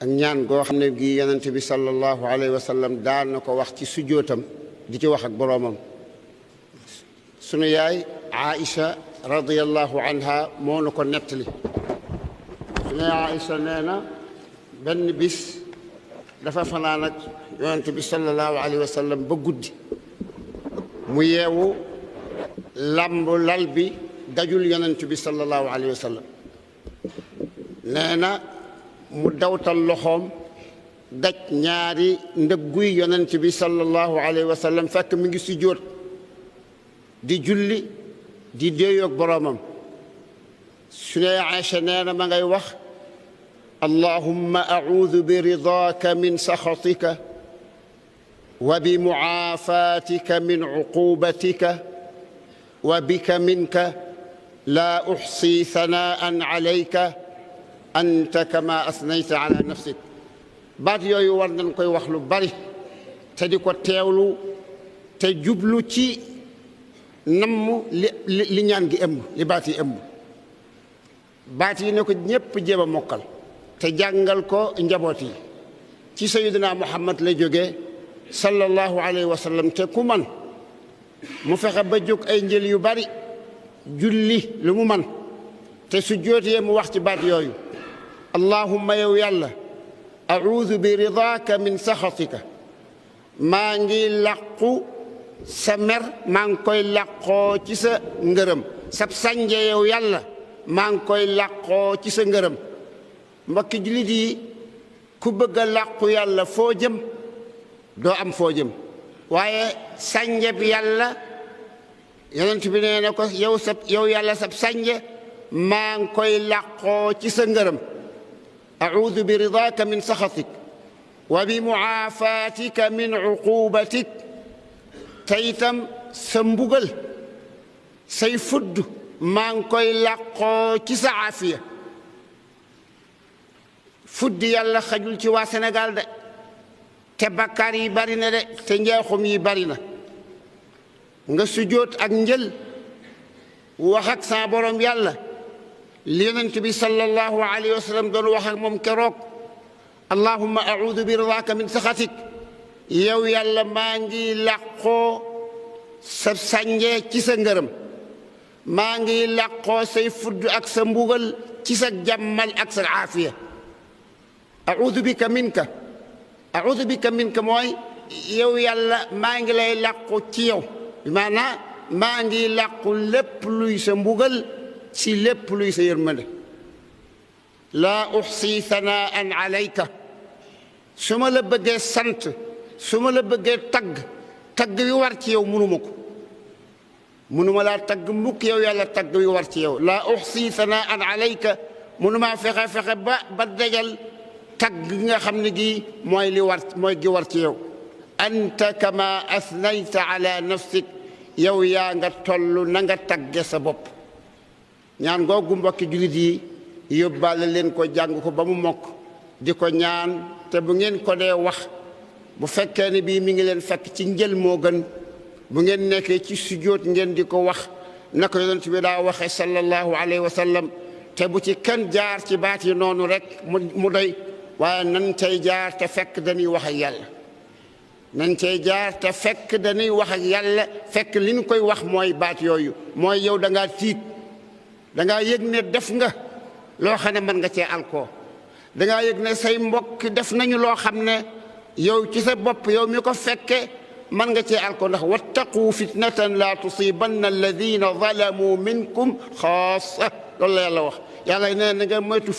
ak ñaan goo xam ne gi yonent bi sallallahu alayhi wa sallam daan na ko wax ci sujjóotam di ci wax ak boroomam. sunu yaay Aïcha radiyallahu anha moo nu ko nettali. sunu yaay Aïcha nee na benn bis dafa fanaan ak yonent bi sallallahu alayhi wa sallam ba guddi mu yeewu làmb lal bi dajul yonent bi sallallahu alayhi wa sallam. nee na mu dawtal loxoom daj ñaari ndëgguy yonent bi sallallahu alayhi wa sallam fekk mi ngi sujjóot di julli di déeyoog boroomam. su ne Aïcha nee na ma ngay wax allahumma a'uudu bi ridaaka min saxatika wa bi mu'aafatika min uqubatika wa bika minka laa uxsi thanaan alayka anta kama asnayta ala nafsik. baat yooyu war nañ koy wax lu bari te di ko teewlu te jublu ci namm li ñaan gi ëmb li baat yi ëmb. baat yi ne ko ñépp jéem a mokkal te jàngal ko njaboot yi. ci sayyidina Muhammad la jógee sallallahu alayhi wa sallam te ku man mu fexe ba jóg ay njël yu bari julli lu mu man te su jootee mu wax ci baat yooyu allahumma yow yàlla a'uudu bi ridaaka min saxatika maa ngi làqu sa mer maa ngi koy làqoo ci sa ngërëm sab sànje yow yàlla maa ngi koy làqoo ci sa ngërëm. mbokki jullit yi ku bëgg a làqu yàlla foo jëm doo am foo jëm waaye sànje bi yàlla yonent bi nee na ko yow yàlla sab sànje maa ngi koy làqoo ci sa ngërëm. a'uudu bi ridaaka min saxatik wa bi mu'aafatika min uqubatik. te itam sa mbugal say fudd maa ngi koy làqoo ci sa aafiya. fudd yàlla xajul ci waa Sénégal de te bakkaar yi bari na de te njeexum yi bari na. nga sujjóot ak njël wax ak sa borom yàlla li yonent bi sallallahu alayhi wa sallam doon wax ak moom keroog allahumma a'uudu bi ridaaka min saxatik yow yàlla maa ngi làqoo sa sànje ci sa ngërëm maa ngi làqoo say fudd ak sa mbugal ci sa jàmmal ak sa aafiya. a'uudu bika minka mooy yow yàlla maa ngi lay làqu ci yow bi maanaa maa ngi làqu lépp luy sa mbugal ci lépp luy sa yërmande. laa uxsi thanaan alayka su ma la bëggee sant su ma la bëggee tagg wi war ci yow mënuma laa tagg mukk yow yàlla tagg wi war ci yow. laa uxsi thanaan alayka mënumaa fexe ba dajal tagg gi nga xam ne gi mooy gi war ci yow. anta kama asnayta ala nafsik yow yaa nga toll na nga tagge sa bopp. ñaan googu mbokki jullit yi yóbbaale leen ko jàng ko ba mu mokk di ko ñaan te bu ngeen ko dee wax bu fekkee ne bii mi ngi leen fekk ci njël moo gën bu ngeen nekkee ci sujjóot ngeen di ko wax na ko yonent bi daa waxe sallallahu alayhi wa sallam te bu ci kenn jaar ci baat yi noonu rek mu doy waaye nan cay jaar te fekk dañuy wax ak yàlla. nañ cay jaar te fekk dañuy wax ak yàlla fekk li ñu koy wax mooy baat yooyu mooy yow da ngaa tiit da ngaa yëg ne def nga loo xam ne mën nga cee alkoo da ngaa yëg ne say mbokk def nañu loo xam ne yow ci sa bopp yow mi ko fekke mën nga cee alkoo ndax wattaqu fitnatan la tusibanna alladina zalamu minkum xaasa loolu la yàlla wax. yàlla nee na nga moytu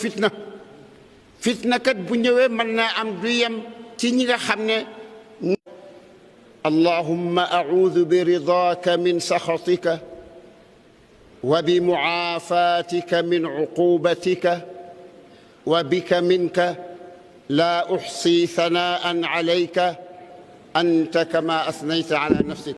fitna kat bu ñëwee mën naa am du yem ci ñi nga xam ne allahumma a'uudu bi ridaaka min saxatika wa bi mu'aafatika min uqubatika wa bika minka laa uxsi thanaan alayka anta kama asnayta ala nafsik.